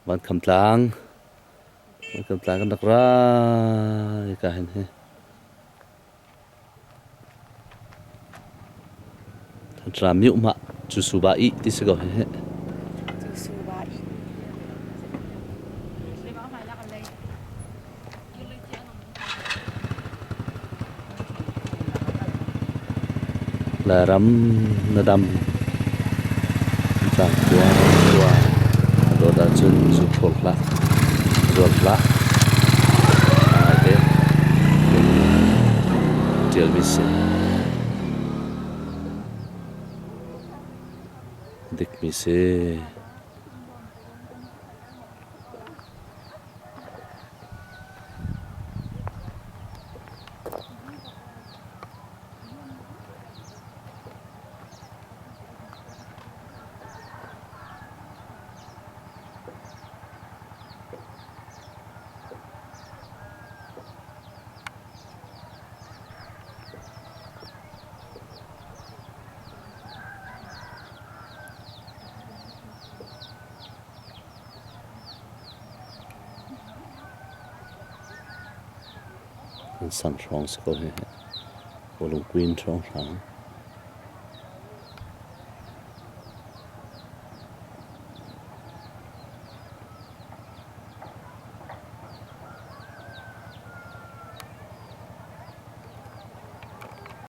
Vankham tlang. Vankham tlang kan rak ra hika hin hi. Thantlang miohmah cu suba i ti si ko hi. Cu suba i. Lairam na dam. Tlang khua khua a dawt ahcun zu phur hlah, zuar hlah. Ngaite ṭialmi si. Dikmi si. An sang hrawng si ko hi. Bawlung queen hrawng hrang.